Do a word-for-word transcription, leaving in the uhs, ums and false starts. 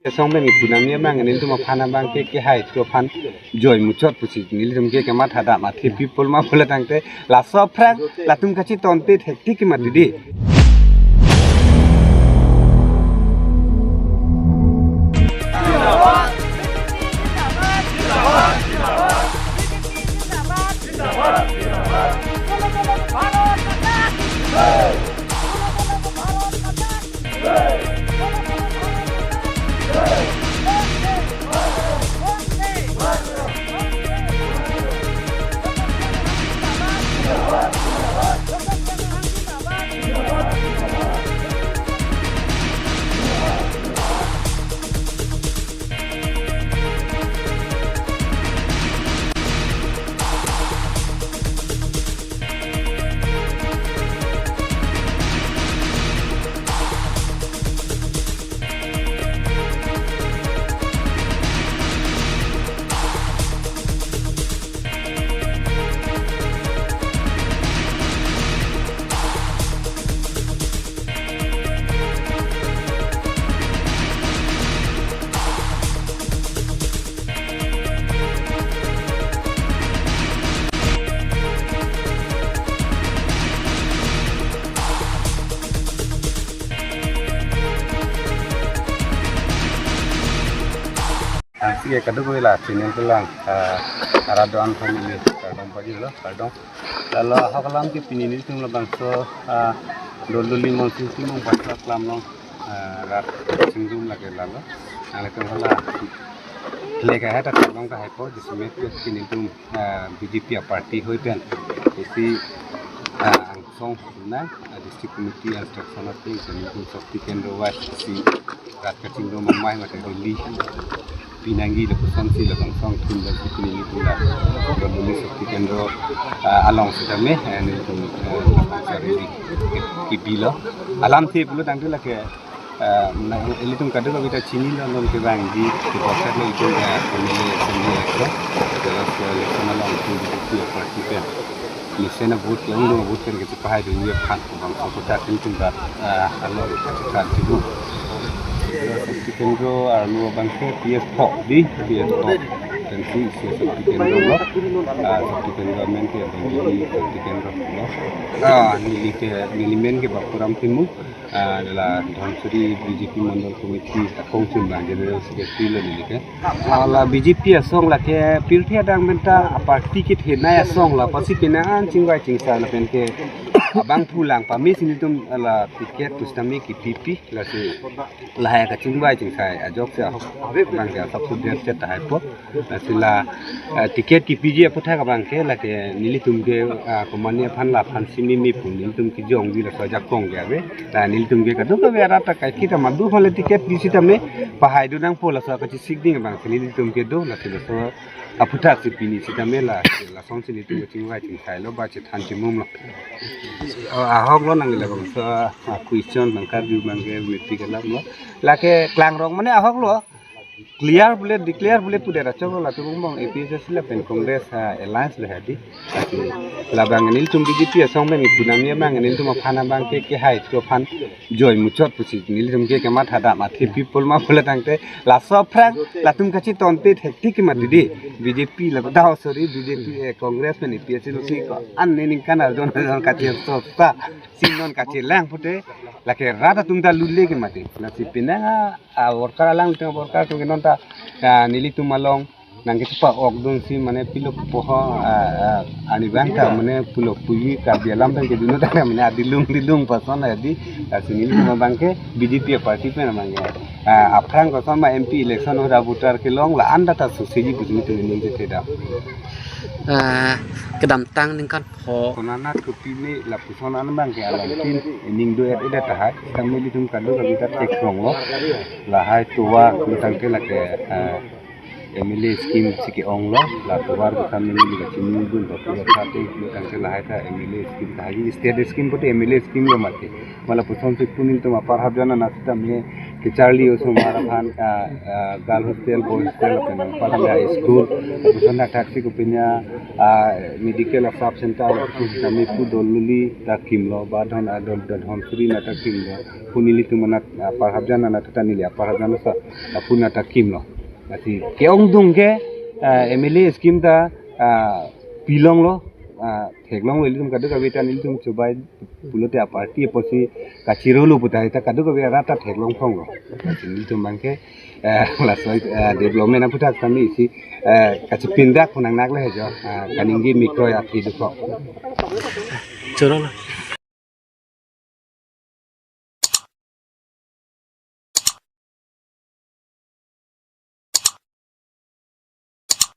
Asong pen ipunam ya bang, nelitum aphan abang ke, kehai atum aphan joi muchot pusi nelitum ke kematha dam athe people ma pula tangte laso aphrang latum kachetonte thektik ke mati di. Ang sige kaduk la channel kelang, ah, arat do-an family, kardom pajirlo, kardom. Lalo ahok alam ke pini nelitum labangso, ah, Dondoli Monsoon Timung Pasar Klam along, ah, rat chingrum lake lalo. Nanglitum hala leka hai ta kardom kahaipo, jisme ke pini nelitum, ah, B J P a party hoi pen isi, ah, angsong nang, ah, district committee instruction atum, nelitum Shakti Kendro wise isi rat kachingrum amei mate rally pinangji lapuson si labangso angsong atum si pini nelitum la Dondoli Shakti Kendro, ah, along sitame, eh, nelitum, eh, labangso rally kebilo. Alamthe pulo tangte lake, eh, na, ilitum kadokave ta chinilo, non kevangji, kevangji lo itum, eh, M L A, assembly election, jelas election along itum B J P a party pen mesen a vote ke-ongdung a vote pen kachepahai dunji aphan bangso kota tim tim rat, ah, along kachepahai dunji. Shakti Kendro arlo abang ke P S four di, P S four. Pensi isi Shakti Kendro lo, ah, Shakti Kendro amen ke Dondoli Shakti Kendro lo. Ah, neli ke, neli men ke Bapuram Timung, ah, la Dhansiri B J P Mandal Committee akongchung abang General Secretary lo neli ke. Ah, la B J P asong lake pirthe adang pen ta a party kethenei asong la pasi pina an chingvai chingsai lapen ke abangphu lang pame si nelitum la ticket pusitame kepipi, lasi lahai kachingvai chingsai ajok si ahok abang ke asap sudet chet tahaipo. Lasi la, eh, ticket kepiji aputhak abang ke lake nelitum ke, ah, komane aphan laphan si meme pu nelitum kejongji laso ajakong ke ave. La nelitum ke kadokave arat ta kaiketa madu hole ticket pi sitame pahai do nangpo, laso kachesik ding abang si nelitum ke do, lasi laso aputhak si pini sitame la, lason si nelitum kachingvai chingsai lo ba chethan chimum lo. Oh, ahok lo nang labangso, ah, question nang karju abang ke meeting alam lo. Lake klangrong mane ahok lo. Clear pule, declare pule pudet achok lo, latum angbong A P H L C lapen Congress, ah, alliance le hadi. Labang nelitum B J P asong pen ipunam ya bang, nelitum aphan abang ke, kehai atum aphan joi muchot pusi nelitum ke kematha dam athe people ma pula tangte laso aphrang latum kachetonte thektik ke mati di. B J P la, oh, sorry, B J P, eh, Congress pen A P H L C ko-an ne ningkan arjon arjon kachesosa si non kachelang pute lake rat atum ta lule ke mati. Lasi penang a, a worker alang teng worker atum ke non ta, ah, nelitum along nangkechepa-ok dunsi mane pilo pupo ho, ah, ah, ani abang ta mane pulo puji Karbi alam pen kedun ta mane adilung dilung pason adi, lasi nelitum abang ke B J P party pen abang ke, ah, aphrang koson ma M P election ho ra voter kelong la-an ta ta suseji pusi nelitum ning chethe dam. Ah, kedamtang ningkan pho. Konana kopi me lapuson an abang ke alam tin ning do-et-et tahai. Kami nelitum kadokave ta theklong lo. Lahai tovar me tangte lake, eh, M L A scheme si ke-ong lo, la tovar ko kami ni ka chini dun ba pura thate lo tangte lahai ta M L A scheme ta haji state scheme pute M L A scheme lo mati. Mala puson si puni tum apar hap jana na sita me kecharli oso mar aphan, ah, ah, girl hostel, boy hostel, pen apar hap ya school, puson na taxi ko pinya, ah, medical a sub center, puson kami pu dol luli ta kim lo, ba don a dol dol hon suri na ta kim lo, puni li tum na apar hap jana na ta nili apar hap jana sa, ah, puna ta kim lo. Lasi ke-ongdung ke, ah, M L A scheme ta, ah, pilong lo, ah, theklong lo ilitum kadokave ta nelitum chubai pulote a party apotsi kachirolo putai ta kadokave rat ta theklong phong lo. Lasi nelitum bang ke, eh, laso, eh, development aphuthak kami isi, eh, kachipindak phonang nak le hejo, ah, kaningje mikroi athi dukho. Choro lo.